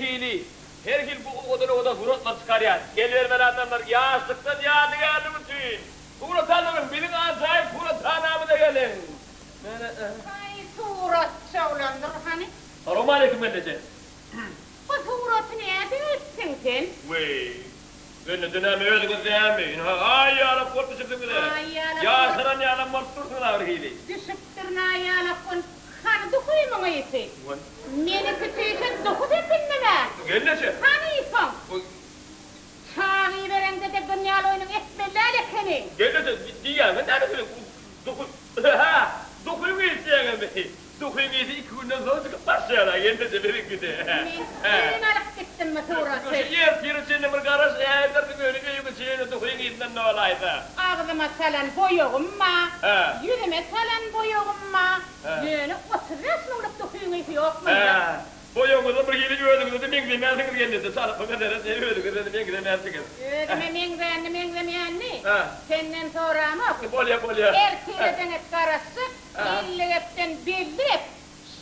hili, her hil bu owadan-owadan suratlar çykarýar. Gelibermeli adamlar ýaşlykdan ýadygärlik üçin surat aldyryň, biziň ajaýyp surathanamyza geliň. Haý, suratçy oglandyr hany. Salowmaleýkim gelneje. Bu suraty nädip etdiň sen? Weý, gelneje näme özüňiz dälmi? Ynha, aý ýalak bolup düşüpsiňiz-ä. Aý ýalak bolup. Ýaşaran ýalam bolup dursuňyz-a bir hili. Düşüpdirin aý ýalak bolup. Hany duhymyň ysy? Weý. Meni kütüýse duhy sepindim-ä. Gelneje. Hany soň? Çagy ibereňde-de dünýäli oýnuň etmeli däl ekeniň. Gelneje, diýýäňiz näme siziň? Duhy, hä, duhyň ysy diýýäňizmi? Duhyň ysy iki günden soň çykyp başlaýar-a, gelneje biziňkide. Men düýn alyp gitdim bu suraty. Şu ertire çenli bir garaş äýdersiň öli öýüň içi ýöne duhyň ysyndan dolaýsa. Agzyma çalan boýagym bar, ýüzüme çalan boýagym bar, ýöne 35 müňlük duhyň ysy ýok munda. Boýagyňyza bir hili özüňize-de meňzemänsiňiz gelneje, çalypyňa seret, özüňize-de meňzemänsiňiz. Özüme meňzänini meňzemeýänini senden soramok. Bolýa, bolýa. Ertire deňet garaşjak, 50 gepden belli gep,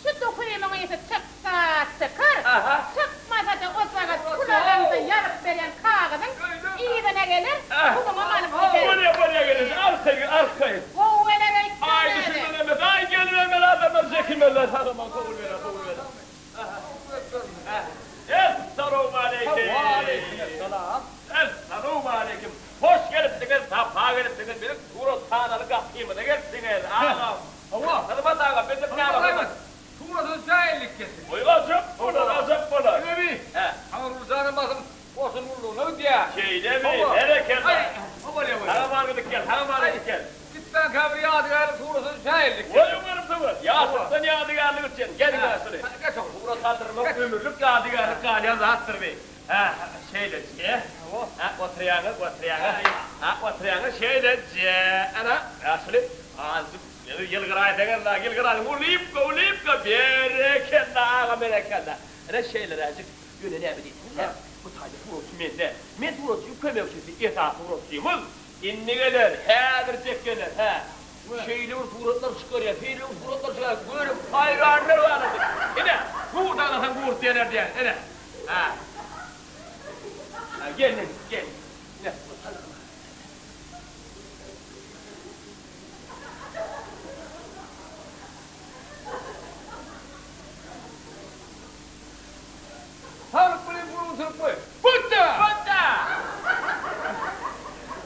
şu duhymyň ysy çyksa çykar, çykmasa-da ojagaz pul alaňda ýazyp beren kagyzyň yzyna geler, puluňam alyp gider. Bolýa, bolýa gelneje, arkaýyn, arkaýyn. Gowy geler öýtmän Aý, özi. düşünmez, aý, gelibermeli adamlar çekinmezler, sag-aman kabul berer, kabul berer. Essalawmaleýkim! Waleýkim-essalam! Essalawmaleýkim! Hoş gelipsiňiz, sapa gelipsiňiz, biziň surathanaly gapymyza gelipsiňiz, agam! Hawa. Hyzmat agam, bizde näme hyzmat? Surata düşäýeliň kesin. Goý, ajap bolar, ajap bolar. Diňe bi. Hä. Taňryguly janam basym goşun gullugyna gidýär. Şeýlemi? Berekella! Aý, bolýa, bolýa. Sag-aman gidip gel, sag-aman gidip gel. Gitmänkä bir ýadygärlik surata düşäýeliň. Goý, oňarypsyňyz. Ýaşlykdan ýadygärlik üçin. Geliň ýaşuly. Geç oglum. Surat aldyrmak ömürlik ýadygärlik galýan zatdyr bi. Hä, şeýleje. Hä, oturýaňyz, oturýaňyz. Hä, oturýaňyz, şeýleje. Ana, ýaşuly, azajyk ýylgyraýsaňyz-la, ýylgyraýyň. Ulypka, ulypka, berekella, agam, berekella. Ine, şeýleräjik. Ýöne näme diýseňiz-ä, bu taýda suratçy men däl. Men suratçyň kömekçisi, esasy suratçymyz indi geler, häzirjek geler, hä. Şeýle bir suratlar çykarýar, şeýle bir suratlar çykarýar, görüp haýranlar galarsyň. Ine, gurt aglasaň gurt diýerler diýýän, ine. Hä. Hä, gel, gel. Ine, Saglyk bilen gurgunçylyk goý. Butda! Butda!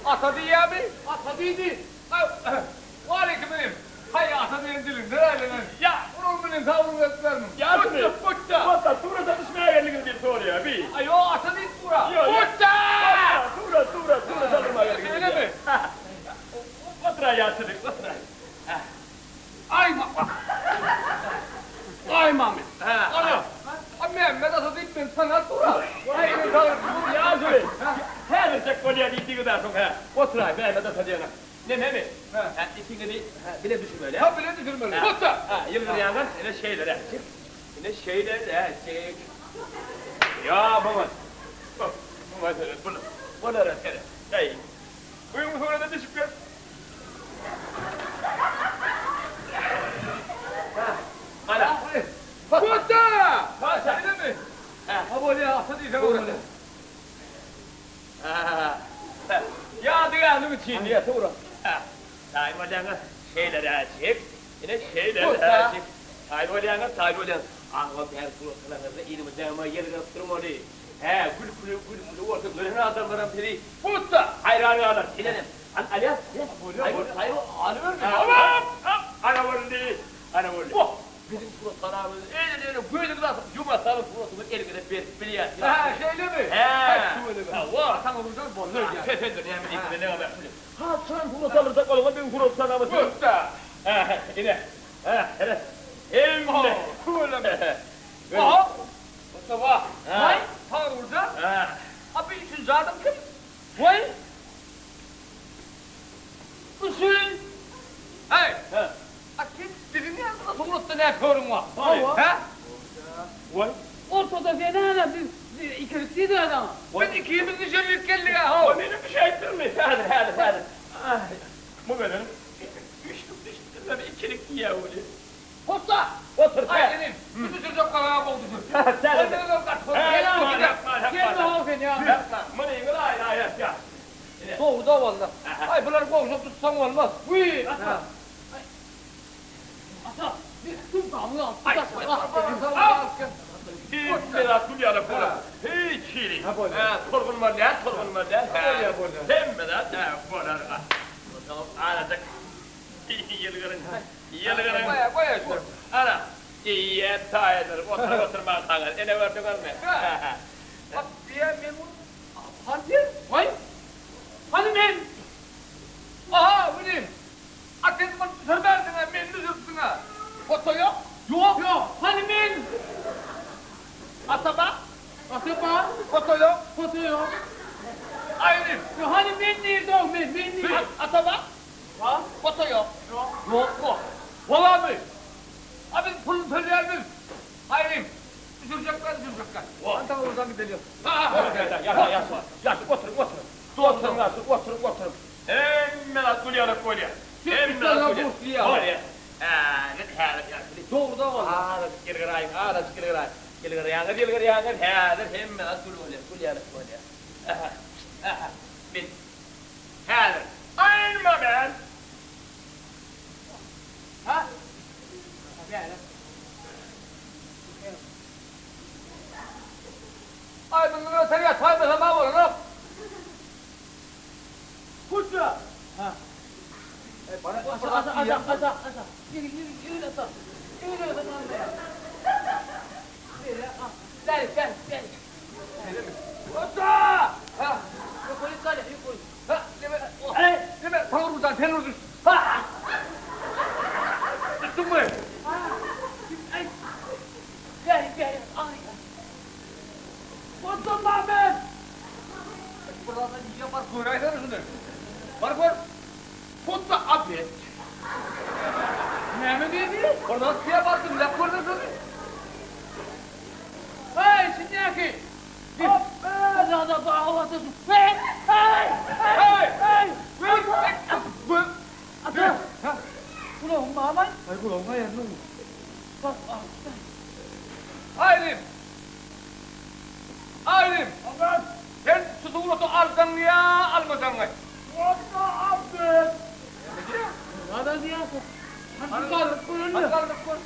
Ata diýýämi? Ata diýdi. Waleýkim inim. Haý, ata diýen diliňden aýlanan. Ýa. Uruň bilen saglyk berip bermiň. Ýaşuly. Butda, butda. Butda, surata düşmäge geldiňiz diýip soraýar bi. Aý, ýok, ata diýip dur-a. Butda! Surat, surat, surat aldyrmaga geldiňiz diýýär. Şeýlemi? Otur-aý ýaşuly, otur-aý. Aý ma. Aý mamy. Ana. A Mämmet ata diýip meni tanap dur-a. Aý men saňa Ýaşuly, häzirjek bolýa diýdiňiz-ä soň hä. Oturaý Mämmet ata diýene. Nememi? Hä, ikiňizi hä bile düşürmeli. Hä, bile düşürmeli. Otur. Hä, ýylgyrýaňyz, ine şeýleräkjik. Ine şeýleräkjik. Ýa muňa. Muňa seret, bulara seret. Äý. Öň surata düşüp gör. Ana. Butda! Paşa. Şeýlemi? Ha bolýa, ata diýseň bolýa. Ýadygärlik üçin diýýä surat. Taýyn bolýaňyz, şeýleräjik. Ine şeýleräjik. Taýyn bolýaňyz, taýyn bolýaňyz. Aňa bäri surat alaňyzda iliňizde ýylgyryp durmaly. Hä, gülküli, gülküli bolsa gören adamlaram sizi Butda! haýran galar. Senenem. Hany, alýas, alýas. Bolýa, bolýa. Aý, alyberdi. Hop, hop, ana boldy, ana boldy. Oh, biziň surathanamyz el-ele gözüňizi asyp ýuma salyp suratyňyzy eliňize berip bilýäs. Hä, şeýlemi? Hä. Tüweleme. Hawa. Ataňyz ujur boldy öýdýän. Peseldir, näme diýip, näme diýip. Haçan surat alyrsak bolanda biziň surathanamyz. Butda! Hä, ine. Hä, ine. Hemme. Tüweleme. Oho! Mustafa! Haý, Taňryguly jan! A bu üçünji adam kim? Goý! Üçün! Häý! A sen biziň ýanymyzda suratda nä körüň bar? Hawa. Hä? Goý! Ortada sen-ä biz ikilik diýdik-ä saňa. Biz ikimiz düşenlik geldik-ä, how! Goý, menem düşäýipdirinmi? Häzir, häzir, häzir. Bu gezegem üçlük düşüpdir, ikilik diýýä weli. Hossa! Otur, Aý, inim, şu düşürjek galaňa gowy düşür. Ol meni gaty görýär. Boldy boldy. Aý bulary gowşak tutsaň bolmaz. Wiý, ata. Ata, bir sumkamyňy alyp git. Hemme zat gül ýaly bolar. Hiç hili. Tolgun bolýar, tolgun bolýar. Hemme zat bolar. Azajyk ýylgyryň. Ýylgyryň. Ana, iýen taýyndyr. Oturyp oturmankaňyz. Ene gördüňizmi? Bak, diýýän men muny. Hany sen? Waý! Hany men? Aha, muny. A sen muny düşürmänsiň-ä, meni düşüripsiň-ä. Foto ýok? Ýok. Ýok. Hany men? Ata bar? Ata bar. Foto ýok? Foto ýok. Aýry. Ýok, hany men nirde-ow, men, men nirde? Ata bar? Bar. Foto ýok? Ýok. Ýok, ýok. Bolarmy? A biz puluny töleýärmiz? Aýry. Düşürjekler, düşürjekler. Hany taňa urdan gideliň. Ýaşa, ýaşa. Ýaşa, oturyň, oturyň. Oturyň, ýaşa, oturyň, oturyň. Hemme zat gül ýalak bolýar. Hemme zat gül ýalak bolýar. Häzir, häzir ýaşuly. Dogry-da bolýar. Azajyk ýylgyraýyň, azajyk ýylgyraýyň. Ýylgyrýaňyz, ýylgyrýaňyz, häzir hemme zat gül bolýar, gül ýalak bolýar. Aha, aha, men häzir. Aýnma men! Ha? Bäri. Aý, mundan öter ýataýmasam-a bolanok. Kutja! Ha. Aşak, aşak, aşak, aşak. Egil, egil, egil ata. Egil ata mamla. Beýle, ha. Bäri, bäri, bäri. Kutja! Ha. Ýokary çal, ýokary. Ha, neme? Hey, neme? Saňa urjan, sen urdun. Ha! Tutduňmy? Ha. Aý. Bäri, bäri. Aý. Kutja mamla. Bir zada diýýän bar göräýsene şuny. Bar gör. Kutja abet. Näme diýdi? Bir zat diýýän bar diňläp görsene şuny. Hey, içindäki. Hey! Hey! Hey! Hey! Gör. Ata! Gulagym barmaý? Aý gulagyň aýagyny. Bak, ah. Aýrym. Aýrym. Sen şu suraty alsaň ýa almasaňmy? Wata abet. Näme diýýär? Hany galdyryp göreli. Hany galdyryp gör.